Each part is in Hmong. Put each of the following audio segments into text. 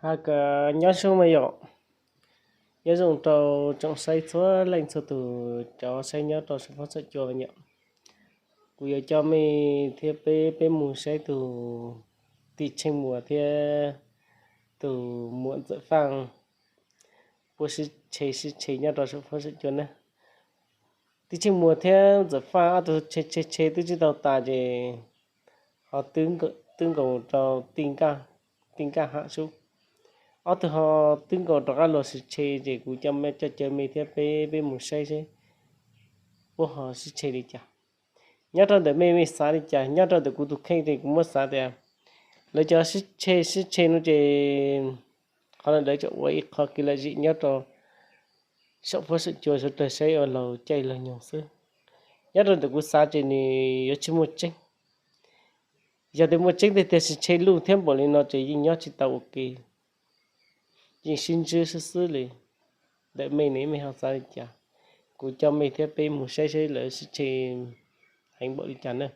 Hais kom nyob zoo me yom, nyob zoo rau tsoom saib txhua leej txhua tus cov saib nyob rau saum huab saum cua me yom. Kuv yuav coj mej thiab peb, peb mus saib tus tij Tsheej Muas thiab tus muam Ntxawm Faj puab sib tshe sib tshe nyob rau saum huab saum cua na. Tij Tsheej Muas thiab Ntxawm Faj ob tug tshe tshe tshe twb tsis tau tas ces ho twb nkaus rau tij Nkaj Ham sub. Ob tug ho twb nkaus rov qab los sib tshe ces kuv coj mej, coj caw mej thiab peb, peb mus saib seb puab ho sib tshe li cas. Nyob rau ntawm mej, mej xav li cas? Nyob rau ntawm kuv tus kheej ces kuv muab xav tias lawv cov sib tshe sib tshe no ces qhov no lawv tseem ua ib qho kev lom zem nyob rau saum huab saum cua suav dlawg saib ua laug caij laug nyoog xwb. Nyob rau ntawm kuv xav ces nws yuav tsis muaj tseeb. Yog tias muaj tseeb tiag tiag sib tshe luj thiab npaum li no ces yeej nyob tsis tau ua ke, yeej sib ntsib xwb xwb li. Ntawm mej ne, mej ho xav li cas? Kuv coj mej thiab peb mus saib saib lawv sib tshe heev npaum li cas na.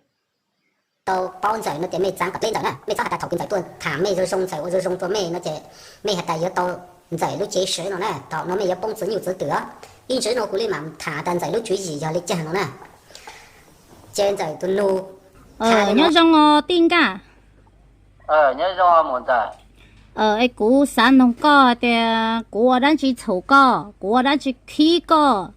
Tau paub Ntxawm no ces mej txaav kom pleb Ntxawm na, mej txhob has tas thaum kws Ntxawm tuaj tham mej zoo zoo, Ntxawm ua zoo zoo rua mej no ces mej has tas yuav tau Ntxawm lub cev swv no na, thaum no mej yuav poob txwv nyuj txwv twm os. Ib ntsis no kuv li mam tham tas Ntxawm lub tswv yim yog li cas no na. Ces Ntxawm tus nug, nyob zoo os tij Nkaj. Es kuv xav noog koj tias kuv ua dab tsi txhaum koj, kuv ua dab tsi khib koj,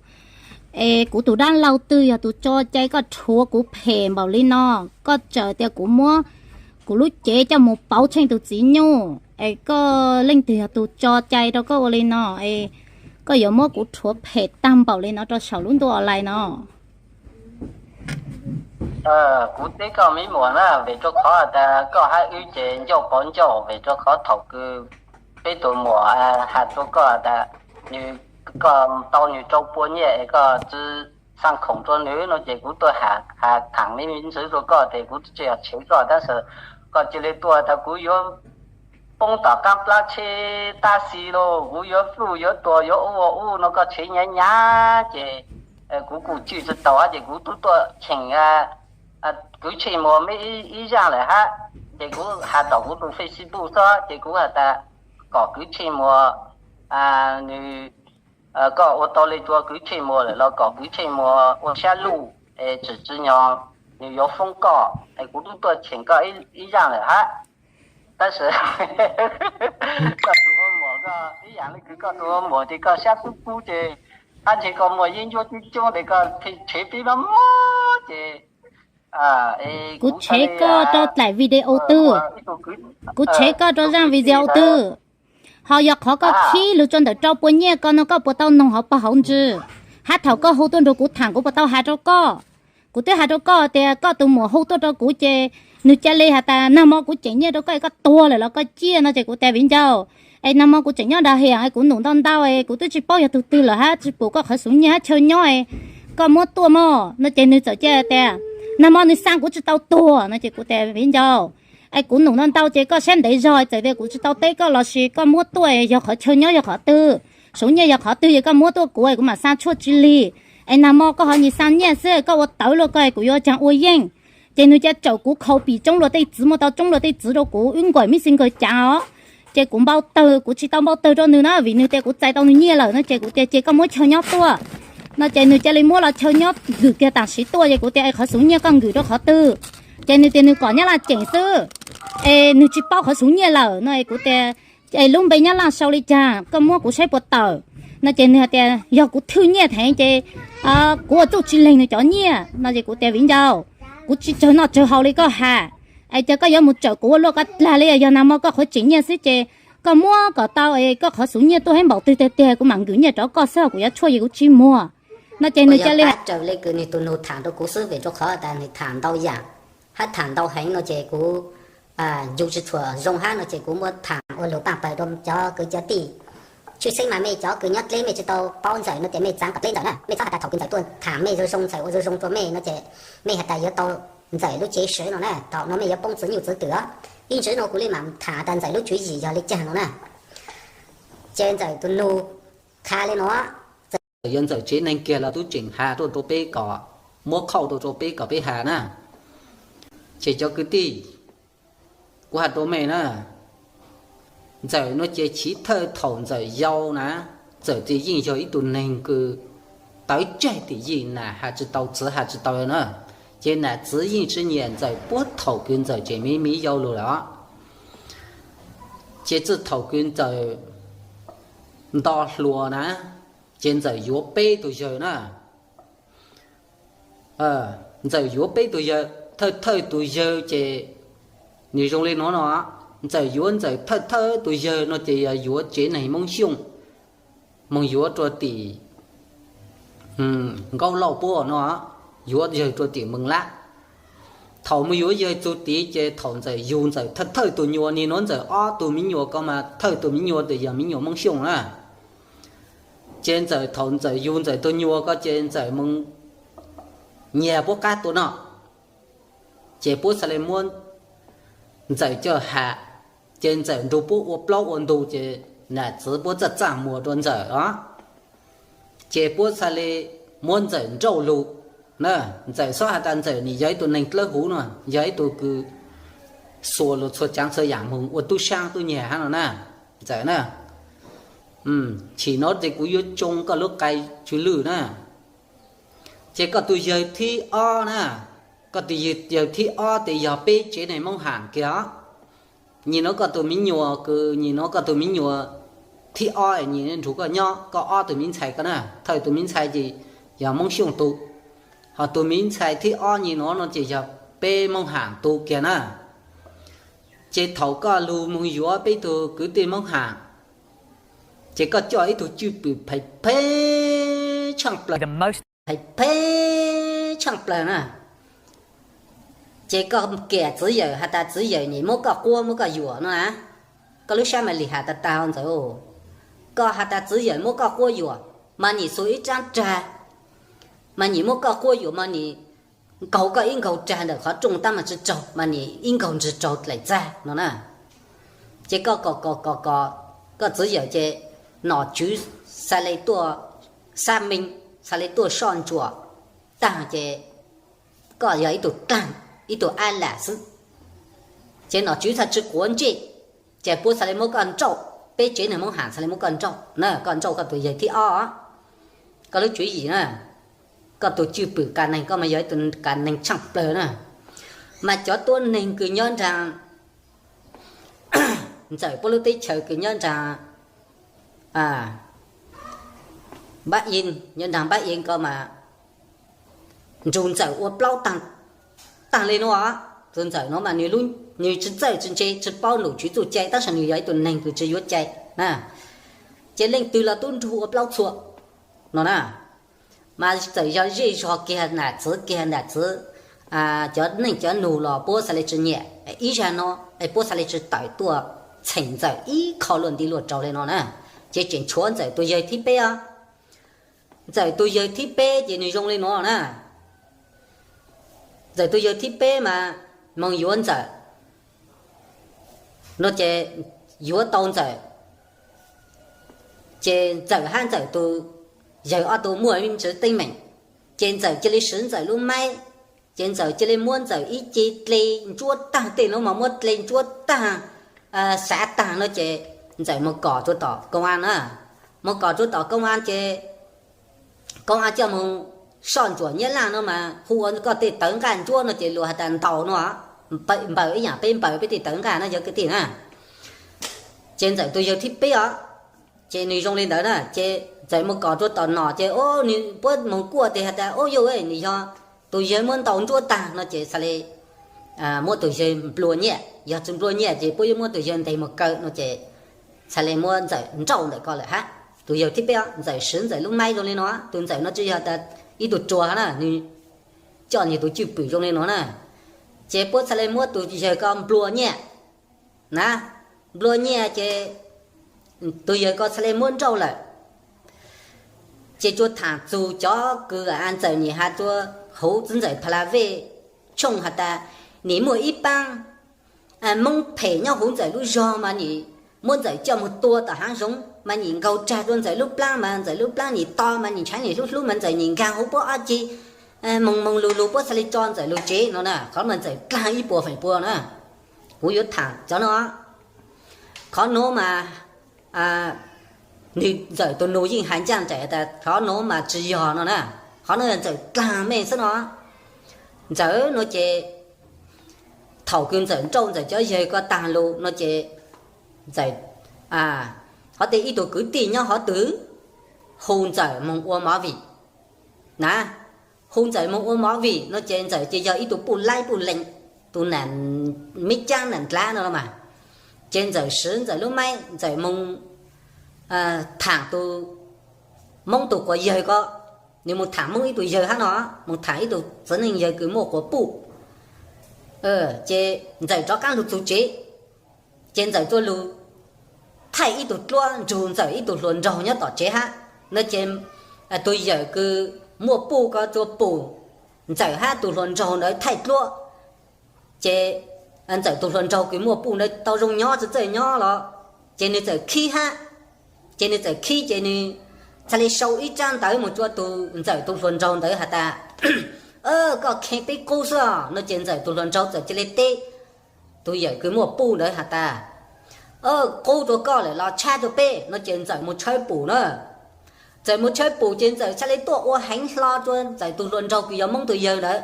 es kuv tus dab laug twg yog tus tso cai koj rhuav kuv phem npaum li no, koj txawm tias kuv muab kuv lub cev coj mus pauv Tsheej tus txiv nyuj, es koj leej twg yog tus tso cai rau koj ua li no, es koj yuav muab kuv rhuav phem tag npaum li no rau saum lub ntuj online no? Kuv teb koj me muam na, vim rau qhov tas koj hab wb ces ncauj pov ncauj, vim rau qhov thaum kws peb tus muam has rua koj tas nws, koj tau nws rau pua nyiaj es koj tsi xaa khoom rua nws no ces kuv tuaj has thaam me ntsis rua koj ces kuv tsi yog tshev koj, tab sis koj cia li tuaj tas kuv yuav poob tom qaab plab tsheb tab sis los kuv yuav fluj yuav tuag yuav ua ua ub no koj tshev nyav nyav ces kuv kuj tswj tsi tau hab ces kuv tub tuaj cheem kwv Tsheej Muas me ib zaaj lawm hab. Ces kuv has tom kuv tus Facebook xwb ces kuv has tas kom kwv Tsheej Muas, nws, koj ua tau li rua kwv Tsheej Muas lawm los kom kwv Tsheej Muas ua sab luj es tsim tsi nyo nws yuav foob koj es kuv tub tuaj cheem koj ib zaaj lawm hab. Tab sis koj tus ua muam koj ib yaam le kws koj tus ua muam ces koj sab kub kub ces hab ntshe koj muaj yeeb ncuab coob coob tes koj tshev peb mob mob ces kuv tshev koj rau dlaim video twg? Kuv tshev koj rau zaaj video twg? Ho yog qhov koj khib lug rua ntawm rau pua nyiaj ko no koj puas tau noog hauv pog hauv ntsws? Hab thaum koj hu tuaj nrug kuv thaam kuv puas tau has rau koj? Kuv twb has rau koj tias koj tus muam hu tuaj rau kuv ces nws ca le has tas nag mo kuv tseem nyiaj rau koj es koj tuag lawm los koj ciaj no ces kuv tas viv ncaus, es nag mo kuv tseem nyob nrag hiam es kuv num ntau ntau es kuv twb tsi paub yog tug twg lawm hab tsi pum koj qhov xuv nyiaj hab chaw nyob es koj muab tuaj mog no ces nws txawm ca tias nag mo nws xaa kuv tsi tau tuag no ces kuv tas viv ncaus, es kuv num ntau ntau ces koj sab ntev zog txawm tias kuv tsi tau teb koj lossis koj muab tuaj yog qhov chaw nyob yog qhov twg, xuv nyiaj yog qhov twg es koj muab tuaj kuv es kuv mam xaa tshuaj tsi lig. Es nag mo koj ho nyias xaa nyiaj xwb koj ua tawv luaj koj es kuv yuav caag ua yeej. Ces nws ca tsaum kuv khaus pim tsoob luag tej txwv, muaj tau tsoob luag tej txwv rau kuv wb nkaum mib xi nkaws cav os. Ces kuv npau tawg, kuv tsi tau npau tawg rau nws na vim nws tias kuv txais tau nws nyiaj lawm no ces kuv tias ces koj muab chaw nyob tuaj no ces nws ca li muab los chaw nyob nkws kiag tam sim tuaj ces kuv tias es qhov xuv nyiaj koj nkws rau qhov twg? Ces nws tias nws kom Nyab Laj ceem xwb, es nws tsi paub qhov xuv nyiaj lawm no es kuv tias es lub npe Nyab Laj sau li cas koj muab kuv saib puas tawm no ces nws has tias yog kuv thwj nyiaj theev ces kuv ua txuj tsi leeg nws cov nyiaj no ces kuv tias viv ncaus, kuv tsi tsawg noj tsawg haus li koj has, es cas koj yuav mus tsaum kuv ua luaj koj dlag li, yog nag mo koj qhuav tseem nyiaj xwb ces koj muab kom tau es koj qhov xuv nyiaj tuaj hab npaum twg tiag tiag kuv mam nkws nyiaj rov koj xwb, kuv yuav tshuaj ces kuv tsi muag no ces nws ca li raws le kws nws tus nug tham rau kuv xwb vim rau qhov tas nws tham ntau yaam hab tham ntau heev no ces kuv ncu tsi tshua zoo hab no ces kuv muab tham ua lug paaj pawg rau cov kwv cov tij. Tshwj xeeb mas mej cov kws nyob dleb mej tsi tau paub Ntxawm no ces mej txaav kom dleb Ntxawm na, mej txhob has tas thaum kws Ntxawm tuaj tham mej zoo zoo, Ntxawm ua zoo zoo rua mej no ces mej has tas yuav tau Ntxawm lub cev swv no na, thaum no mej yuav poob txwv nyuj txwv twm os. Ib ntsis no kuv le maam tham tas Ntxawm lub tswv yim yog li caag no na. Ces Ntxawm tus nug qha le nuav, Ntxawm yog Ntxawm tsev neeg kiag los tub tseem has tuaj rua peb kom muab qhauj tuaj rua peb kom peb has na. Ces cov kwv tij, kuv has rua mej na, Ntxawm no ces chiv thawj thaum Ntxawm yau na, Ntxawm ces yeej yog ib tug neeg kws tawv tseg tim yij, nam has tsis tau txwv has tsis tau na, ces nam txwv yeej tsis nyiam Ntxawm puag thaum kws Ntxawm tseem me me yau lug lawm os. Ces txij thaum kws Ntxawm nto hluas na, ces Ntxawm yuav peb tug yawg na. Ntxawm yuav peb tug yawg, thawj thawj tus yawg ces nws zoo li no no, Ntxawm yuav Ntxawm thawj thawj tus yawg no ces yog yuav tsev neeg Hmoob Xyooj, moog yuav rua tim Nkaub Lauj puab no, yuav yawg rua tim Moos Lab. Thaum moog yuav yawg txug tid ces thaum Ntxawm yug Ntxawm thawj thawj tus nyuas, nim nuav Ntxawm ob tug miv nyuas ko mas thawj tus miv nyuas tes yog miv nyuas Hmoob Xyooj na. Ces Ntxawm thaum Ntxawm yug Ntxawm tug nyuas ko ces Ntxawm moog nyiag puab qab tuaj noj, ces puab txhaj le muab Ntxawm coj has, ces Ntxawm nrug puab ua plaub ua ntug ces nam txwv puab txaj txaj muag rua Ntxawm os. Ces puab txhaj le muab Ntxawm nrauj lug na. Ntxawm xob has tas Ntxawm nim yog ib tug neeg dlawb huv no, yog ib tug kws xuas lug txhua caav txhua yaam moog ua tub saab tub nyag hab no na. Ntxawm na, chim no ces kuv yuav tsoo koj lub qai tsw lwj na. Ces koj tus yawg thib ob na, koj tus yawg thib ob tes yog peb tsev neeg Moob Haam kiag os. Nyim nuav koj tus miv nyuas kws, nyim nuav koj tus miv nyuas thib ob nyim nrug koj nyob, koj ob tug miv ntxhais ko na, thawj tus miv ntxhais ces yog Moob Xyooj tug, ho tus miv ntxhais thib ob nyim nuav no ces yog peb Moob Haam tug kiag na. Ces thaum koj lug moog yuav peb tug kwv tij Moob Haam, ces koj coj ib tug cwj pwm phem phem tshaaj plaws, phem phem tshaaj plaws na. Ces koj kiam txwv yawm has tas txwv yawm nim muab koj quab muab koj yuam no na. Koj lub sab mas lim has tag tag Ntxawm, koj has tas txwv yawm muab koj quab yuam, mas nim xuas ib rab rag, mas nim muab koj quab yuam mas nim nkaug koj ib nkaug rag ntawm qhov rooj tab mas tsi raug mas nim ib nkaug ntsig raug dlaim txag no na. Ces koj kom kom kom kom koj txwv yawm ces nom tswv xav le tuaj xab meej, xav le tuaj soj ntsuam taag ces koj yog ib tug dlaag, ib tug ab lam xwb. Ces nom tswv txhaj tsi quav ntsej, ces puab txhaj le muab koj nrauj, peb tsev neeg Moob Haam txhaj le muab koj nrauj na, koj nrauj koj tus yawg thib ob. Koj lub tswv yim na, koj tus cwj pwm kav neeg koj mas yog ib tug kav neeg tshaaj plawg na. Mas cov tuab neeg kws nyob nraag Ntxawm puab lub teb chaws kws nyob nraag Npab Yeej, nyob nraag Npab Yeej ko mas nrug Ntxawm ua plaub taag, taag le nuav. Tus Ntxawm nuav mas nws tsi txawj tsi ntse tsi paub nom tswv txuj cai tab sis nws yog ib tug neeg kws tsi yuav cai na. Ces leej twg los tub nrug ua plaub txhua no na. Mas txawm yog zej zog kiag nam txwv kiag nam txwv cov neej cov nug los puab txhaj le tsi nyiam, ib zag no es puab txhaj le tsi tawm tuaj txheem Ntxawm ib qho luaj nti luaj rau le no na. Ces tseem tshuav Ntxawm tus yawg thib peb os. Ntxawm tus yawg thib peb ces nws zoo li no na. Ntxawm tus yawg thib peb mas moog yuav Ntxawm no ces yuav tau Ntxawm, ces Ntxawm hab Ntxawm tus yawg ob tug muaj ib ntsis teeb meem, ces Ntxawm cia li siv Ntxawm lub maib, ces Ntxawm cia li muab Ntxawm ib ce dle ntsuab taag, tej nuav mas muab dle ntsuab taag, xav taag no ces Ntxawm moog kom rua tom koob as na. Moog kom rua tom koob as ces koob as coj moog soj ntsuam Nyab Laj no mas hu ua koj tej tawv nqaj ntsuab no ces luas has tas ntaus no, npaws ib yaam peb npaws peb tej tawv nqaj no yog kwv tij na. Ces Ntxawm tus yawg thib peb os, ces nws zoo li ntawd na, ces Ntxawm moog kom rua tom nom ces nws puab moog kuaj tes has tas, Ub yug, nws yog tus yawg muab ntaus ntsuab taag no ces txhaj le muab tus yawg nplua nyiaj, yog tsi nplua nyiaj ces puab yuav muab tus yawg ntes moog kaw no ces txhaj le muab Ntxawm nrauj ntawm ko lawm hab. Tus yawg thib peb os, Ntxawm siv Ntxawm lub maib zoo li no, tus Ntxawm no tsi yog tas ib tug ruag na, nws coj nwg tus cwj pwm zoo li no na. Ces puab txhaj le muab tus yawg ko nplua nyiaj na, nplua nyiaj ces tus yawg ko txhaj le muab nrauj lawm. Ces tsuas thaam txug cov kws Ntxawm nyem has rua huv txiv ntxawm Pha La Vej Tshooj has tas, nim muaj ib paab Moob phem nyob huv Ntxawm lub zog mas nim muab Ntxawm coj moog tua tom haav zoov mas nim nkaug rag rua Ntxawm lub plaab mas Ntxawm lub plaab nim to mas nim nrhav nim hlub hlub mas Ntxawm nim nkaag huv puab ob ceg, moog moog lug lug puab txhaj le tso Ntxawm lug tsev no na. Qhov mas Ntxawm dlaag ib puas feem pua na. Kuv yuav thaam cov no. Qhov nuav mas, nws Ntxawm tus nus yeej has ncaj nraim tas qhov nuav mas tsi yog no na, qhov nuav yog Ntxawm dlaag mej xwb no. Ntxawm no ces thaum kws Ntxawm nrauj Ntxawm cov yawg ko taag lug no ces Ntxawm, qhov tej ib tug kwv tij nyob hov twg hu Ntxawm moog ua movie na, hu Ntxawm moog ua movie no ces Ntxawm ces yog ib tug puj laib puj lees, tus nam meb caab nam ndlav no los mas, ces Ntxawm swv Ntxawm lub maib Ntxawm moog thaam tus Moob tus quas yawg ko, nws moog thaam Moob ib tug yawg hab no, moog thaam ib tug txiv neej yawg kws muaj quas puj. Ces Ntxawm rov qaab lug txug tsev, ces Ntxawm tuaj lug thaij ib tug dluab nrug Ntxawm ib tug hluas nraug nyob tom tsev hab no ces tus yawm kws muaj puj ko tuaj pum Ntxawm hab tus hluas nraug ntawd thaij dluab. Ces Ntxawm tus hluas nraug kws muaj puj ntawd tau zoo nyob txawj txawj nyob los, ces nws txawm khib hab, ces nws txawm khib ces nws txhaj le sau ib tsaab ntawv moog rua tus Ntxawm tus hluas nraug ntawd has tas, Koj kheev peb qub xwb no ces Ntxawm tus hluas nraug txawm cia le teb tus yawm kws muaj puj ntawd has tas, Qub rua koj lawm los tshab rua peb no ces Ntxawm moog tshawb pum na. Ntxawm moog tshawb pum ces Ntxawm txhaj le tuaj ua heev hlo rua Ntxawm tus hluas nraug kws yog Moob tus yawg ntawd.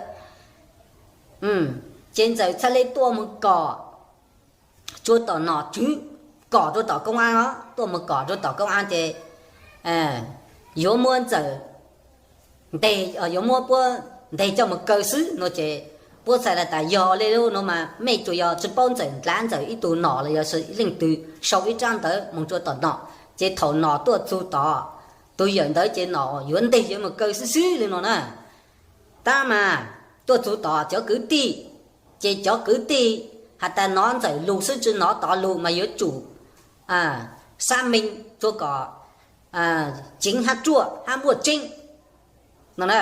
Ces Ntxawm txhaj le tuaj moog kom rua tom nom tswv, kom rua tom koob ab os, tuaj moog kom rua tom koob ab ces yuav muab Ntxawm nteg, yuav muab puab nteg coj moog kaw xwb no ces puab txhaj le tas yog le lub no mas mej tsuas yog tsi paub Ntxawm ndlav Ntxawm ib tug nom los yog leej twg sau ib tsaab ntawv moog rua tom nom. Ces thaum nom tuaj txug tom tus yawm ntawd ces nom yuav nteg yuav moog kaw xwb xwb le no na. Tab mas tuaj txug tom cov kwv tij, ces cov kwv tij has tas nov Ntxawm lug xwb tsi nov tod lug mas yuav tsum xab meej rua kom ceev hab ruaj hab muaj tseeb no na.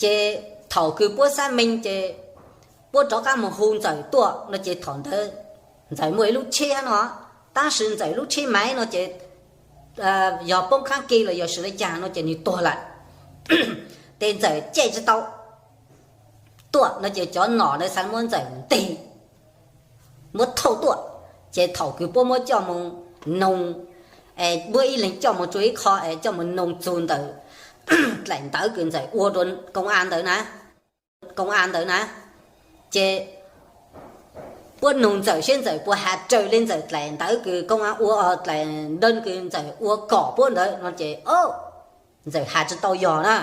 Ces thaum kws puab xab meej ces puab rov qab moog hu Ntxawm tuaj no ces thaum ntawd Ntxawm muaj ib lub tsheb hab no, tab sis Ntxawm lub tsheb maiv no ces yog poob khaab ke los yog sw le caag no ces nwg tuag lawm. Ces Ntxawm caij tsi tau tuaj no ces cov nom ntawd xaav muab Ntxawm nteg, muab thauj tuaj. Ces thaum kws puab muab coj moog noog, muab ib leeg coj moog tsua ib qho es coj moog noog txug ntawm dlaim ntawv kws Ntxawm ua rua koob ab ntawd na, koob ab ntawd na, ces puab noog Ntxawm seb Ntxawm puas has raws le Ntxawm dlaim ntawv kws koob ab ua, dlaim ntawv kws Ntxawm ua kom puab ntawd no ces Ntxawm has tsi tau yog na.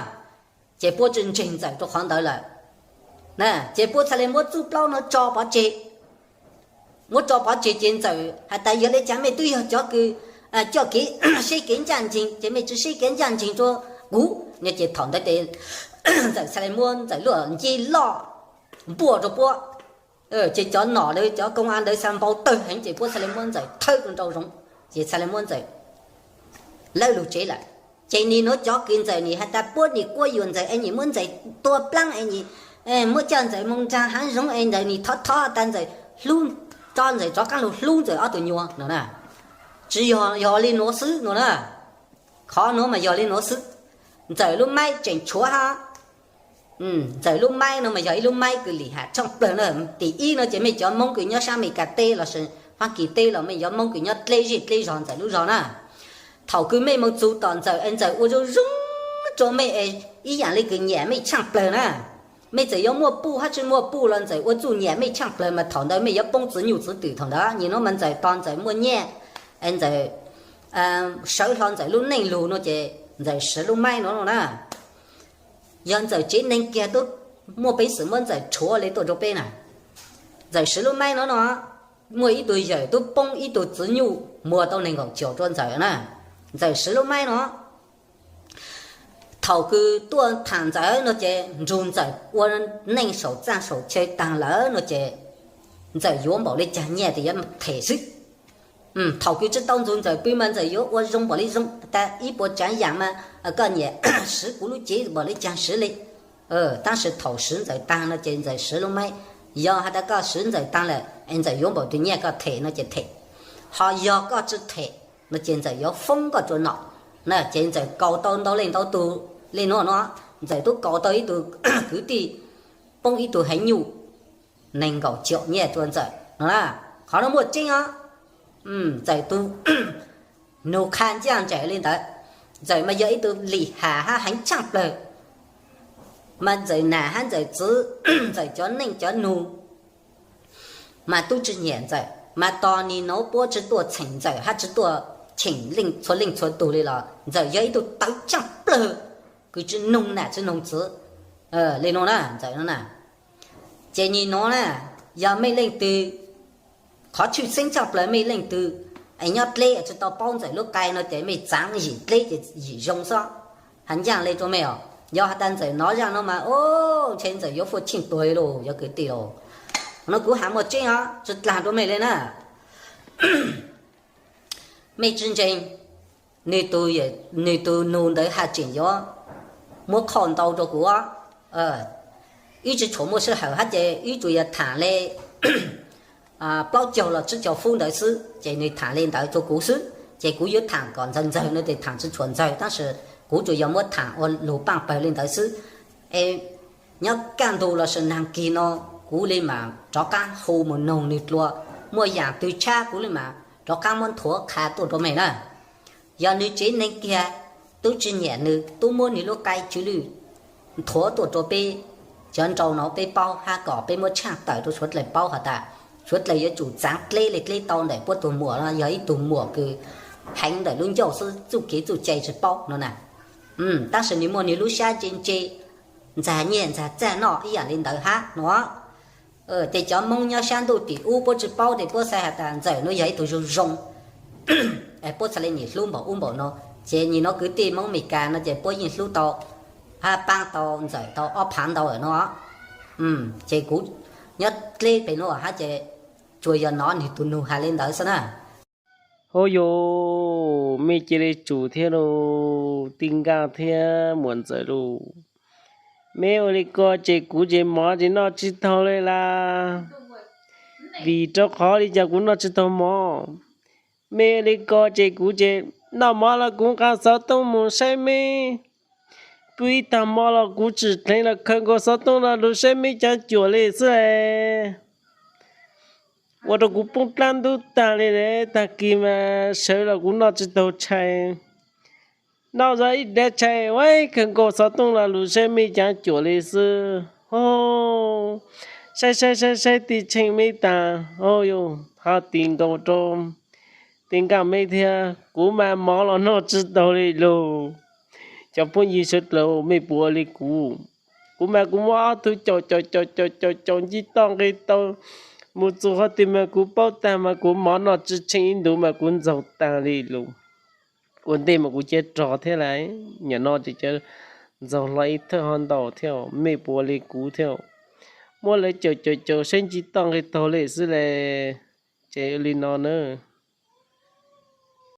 Ces puab tsi ntseeg Ntxawm rua qhov ntawd lawm. Ces puab txhaj le muab txuj plaub no tso pov tseg. Muab tso pov tseg ces Ntxawm has tas yog le caag mej twb yog cov kws coj kev, seb kev ncaj nceeg ces mej tsi seb kev ncaj nceeg rua kuv no ces thaum ntawd ces Ntxawm txhaj le muab Ntxawm lub ncej loj npuaj rua puab. Ces cov nom ntawd cov koob ab ntawd xaav npau tawg heev ces puab txhaj le muab Ntxawm thawb rua nraum zoov, ces txhaj le muab Ntxawm lawb lug tsev lawm. Ces nim nuav cov kws Ntxawm nim has tas puab nim quab yuam Ntxawm es nim muab Ntxawm tua plaab es nim muab coj Ntxawm moog nraag haav zoov es Ntxawm nim thov thov tas Ntxawm hlub, tso Ntxawm rov qaab lug hlub Ntxawm ob tug nyuas no na. Tsi yog, yog le nuav xwb no na. Qhov nuav mas yog le nuav xwb. Ntxawm lub maib tseem tshuav hab. Ntxawm lub maib no mas yog ib lub maib kws lim ham tshaaj plawg na. Tim ib no ces mej cov Moob kws nyob saab Amelikas teb lossis Faab Kis teb los mej cov Moob kws nyob dleb zej dleb zog Ntxawm lub zog na. Thaum kws mej moog txug tom Ntxawm es Ntxawm ua zoo zoo rua mej es ib yaam le kws nyam mej tshaaj plawg na. Mej txawm yuav muaj puj hab tsi muaj puj los Ntxawm ua txuj nyam mej tshaaj plawg mas thaum ntawd mej yuav poob txiv nyuj txiv twm thaum ntawd. Nim nuav mas Ntxawm tog Ntxawm muaj nyaj, es Ntxawm sawv hlo Ntxawm lub neej lug no ces Ntxawm siv lub maib nuav no na. Yog Ntxawm tsev neeg kiag tub muaj peev xwm muab Ntxawm rhuav le tuaj rua peb na. Ntxawm siv lub maib no no, muaj ib tug yawm tub poob ib tug txiv nyuj muag tau neeg nkaum caum rua Ntxawm na. Ntxawm siv lub maib no, thaum kws tuaj thaam Ntxawm no ces nrug Ntxawm ua neej saum txaj saum chaw taag lawm no ces Ntxawm yuav npaum le caag nyaj tes yuav them xwb. Thaum kws tsi tau nrug Ntxawm pw mas Ntxawm yuav ua zoo npaum le zoo tas ib puas tsaav yaam mas koj niam siv kuv lub cev npaum le caag siv le. Tab sis thaum siv Ntxawm taag no ces Ntxawm siv lub maib, yog has tas koj siv Ntxawm taag lawm es Ntxawm yuav npaum tus nyaj koj them no ces them, ho yog koj tsi them no ces Ntxawm yuav foob koj rua nom na. Ces Ntxawm kaus tau ntau leej ntau tug le nuav no, Ntxawm tub kaus tau ib tug kwv tij poob ib tug heev nyuj neeg nkaum caum nyaj rua Ntxawm no na. Qhov no muaj tseeb os. Ntxawm tus nug qha ncaj nraim li ntawd. Ntxawm mas yog ib tug lim has hab heev tshaaj plawg, mas Ntxawm nam hab Ntxawm txiv, Ntxawm cov neej cov nug mas tub tsi nyiam Ntxawm, mas tos nim nuav puab tsi tuaj txheem Ntxawm hab tsi tuaj cheem txhua leej txhua tug li los Ntxawm yog ib tug tawv tshaaj plawg, kws tsi noog nam tsi noog txiv li nuav na, Ntxawm nuav na. Ces nim nuav na, yog mej leej twg, qhov tshwj xeeb tshaaj plawg mej leej twg es nyob dleb tsi tau paub Ntxawm lub qai no ces mej txaav yim dleb ces yim zoo xwb. Has ncaaj le rua mej os, yog has tas Ntxawm nov zaaj nuav mas, o, ntshe Ntxawm yuav fuaj tsheej tuag lug, yog kwv tij lug. No kuv has muaj tseeb os, tsi dlaag rua mej le na. Mej tsi ntseeg, nwg tus nug ntawd has tseem yuav muab qhov ntau rua kuv. Ib tsi tshua muaj sij hawm hab ces ib tsuas yog thaam le plaub caug los tsib caug fub ntawd xwb, ces nwg thaam le ntawd rua kuv xwb, ces kuv yuav thaam kom ntxaws ntxawg no tes thaam tsi tshua ntxawg, tab sis kuv tsuas yog muab thaam ua lug paaj pawg le ntawd xwb. Es nyob kaj ntug los sis naag kis no kuv le maam rov qaab hu moog noog nwg dlua, muaj yaam twg tshab kuv le maam rov qaab muab nthuav qha tuaj rua mej na. Yog nwg tsev neeg kiag tub tsi nyiam nwg, tub muab nwg lub qai tsw lwj nthuav tuaj rua peb cov nrau no peb paub hab kom peb muab tshaaj tawm rua suav dlawg paub has tas suav dlawg yuav tsum txaav dleb le dleb tau ntawm puab tug muam no yog ib tug muam kws heev ntawm lub ncauj xwb, txuj kev txuj cai tsi paub no na. Tab sis nwg muaj nwg lub sab ntse ntse, ntxag nyiaj ntxag txag noj ib yaam le ntawd hab no. Ces cov Moob nyob sab ntuj tim ub puab tsi paub tes puab xaav has tas Ntxawm nuav yog ib tug zoo zoo, puab txhad le nwg hlub npaum ub npaum no. Ces nim no kwv tij Moob Amelikas no ces puab yeej hlub tau hab paab tau Ntxawm tau ob phaav ntau lawm no. Ces kuv nyob dleb pem nuav hab ces tsuas yog nov nwg tus nug has le ntawd xwb na. Hub yus, mej cia li tsum thiab lauj, tij Nkaaj thiab muam Ntxawm lauj. Mej ua li ko ces kuv ces mov ces noj tsi taug li las. Vim rau qhov li cas kuv noj tsi taug mov? Mej ua li ko ces kuv ces noj mov los kuv nqa xov tooj mus saib meb. Pw ib tag hmo los kuv tsim dheev los khaws nkaus xov tooj los lug saib meb cov cuam li xwb es ua rau kuv poob dlaab ntub tag li las. Tag kis mas sawv los kuv noj tsis taug tshais, noj zog ib dav tshais, khaws nkaus xov tooj los lug saib mej cov cuam li xwb. Saib saib saib saib tij Tsheej meb tag, ho tis nkaus rau tij Nkaaj meb thiab, kuv mas mov los noj tsis taug li lauj. Cov phooj ywg sawv dlawg, mej puas ua li kuv? Kuv mas kuv muab ob tug caum caum caum caum caum caum nce toj nqis tau mus txug qhov twg mas kuv paub tag mas kuv mov noj tsis tsheej ib ntus mas kuv ntxaug tag li lauj. Ua ntej mas kuv cia rog thiab las, nyam no ces cia ntxaug hlo ib thawj ho ntau thiab. Mej puas ua li kuv thiab? Muab lawv caum caum caum saib nce toj nqis taug li xwb las. Ces ua li no na.